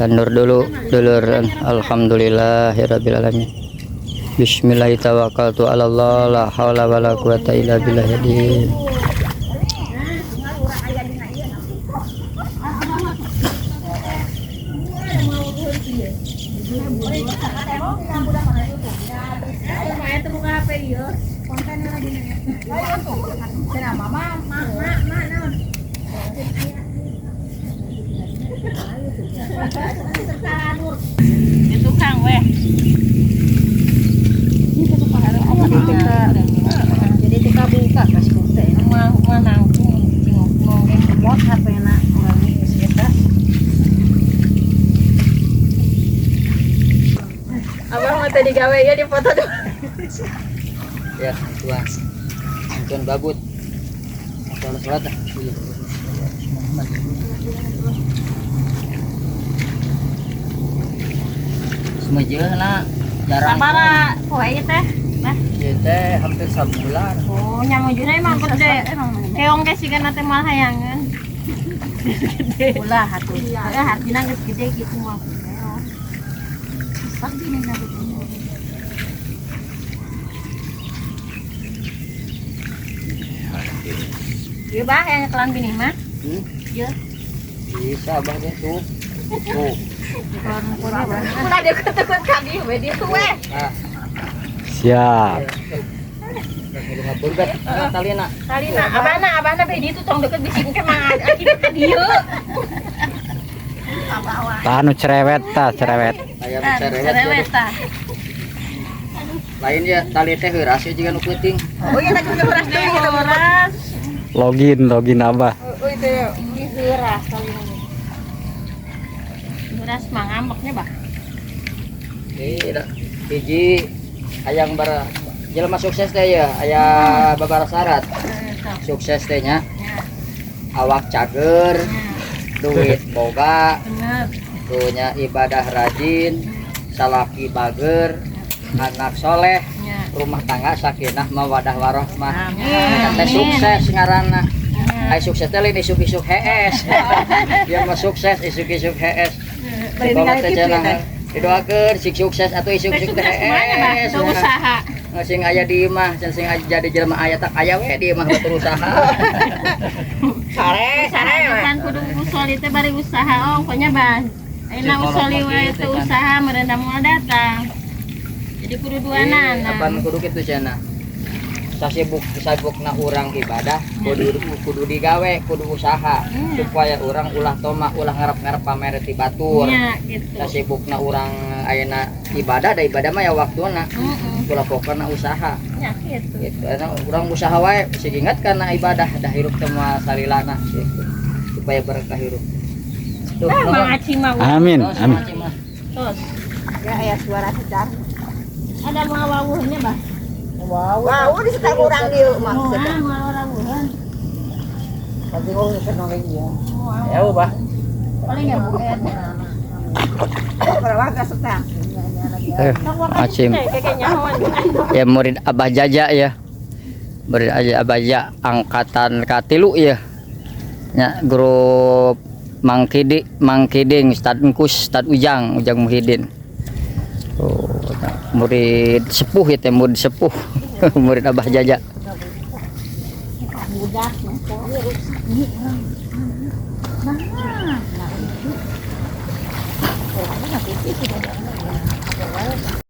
Tandur dulu, dulur. Alhamdulillahirabbil alamin. Bismillahirrahmanirrahim. Tawakkaltu ala Allah, la haula wala quwata illa billahil. Di tukang weh. Jadi kita buka kasih teh. Mah mah nangkung cingok nongeng. Mot HP na urang geus eta. Abah mah tadi gawe ya di foto tuh. Ya, tuan. Tuan babut. Sholat sholat ah. Semua lah jarang. Sabara poe ieu teh. Bah. Ieu teh hampir sabulan. Oh, nyamujuna emang gede. Keong ge sigana teh moal hayangeun. Gede. Ulah atuh. Heeh, hartina geus gede gitu mah. Susah dina Ieu bah yang kelan bini mah. Hmm? Ieu. Bisa abah deh tuh. Tuh. Ulah deket-deket ka dieu we dieu we. Nah, Siap. Nah, talina. Talina, abahna abahna be dieu tuh tong deket bisi engke mah aki ka dieu. Tahan nu cerewet tah, cerewet. Aya nu cerewet. Cerewet tah. Lain ya tali teh heuras ya jiga nu peuting. Oh iya tadi udah beras deui kita Heuras. Login, login Abah. Oh itu ya. Ini heuras talina. Heuras mah ngambeknya bah. Tidak. Hiji hayang bara jelema sukses teh ya, aya babara syarat. Sukses teh nya awak cager, duit boga, Bener. punya ibadah rajin, salaki bager, anak soleh, Nya. rumah tangga sakinah mawadah warohmah. Amin. Teh sukses ngaranna. Ai sukses teh lain isuk-isuk hees. Dia mah sukses isuk-isuk hees. Bari Kalau ningali teh TV cenah teh. didoakeun sing sukses atau Teh isuk-isuk teh sukses mana bah? hees. Teu usaha. Sing aya di imah, sing aya jadi jelema aya tak aya we di imah batur usaha. Sare, sare we. Kan kudu usoli teh bari usaha oh pokoknya bah. Ayeuna usoli wae teu usaha merendah moal datang. Jadi kudu duanana. Apan kudu kitu cenah. Sasibuk sabukna urang ibadah, kudu kudu digawe, kudu usaha supaya urang ulah toma, ulah ngarep-ngarep pamere ti batur. Nya gitu. Sasibukna urang ayeuna ibadah, da ibadah mah ya waktuna. Heeh. Ulah pokona usaha. Nya gitu. Gitu. Karena urang usaha wae sing ingat karena ibadah dah hirup teh moal salilana gitu. Supaya berkah hirup. Tuh, Ah, nuhun. Mang Aci mah Amin, Tos, amin. Mang Aci mah. tos. Ya aya suara secar. Ada mau wawuhnya bah. Wow, di setar urang dieu mah. Moal moal rawuhan. Tapi oh geus nongeng ieu. Ya, bah. Paling ya Bu. Warga setar. Acim. Ya murid Abah Jaja ya. Murid aja Abah Jaja angkatan katilu ya. Ya grup Mang Kidi, Mang Kiding, Ustad Engkus, Ustad Ujang, Ujang Muhyiddin. Oh, nah, murid sepuh ya teh, murid sepuh. Murid Abah Jaja. Budak. Nah,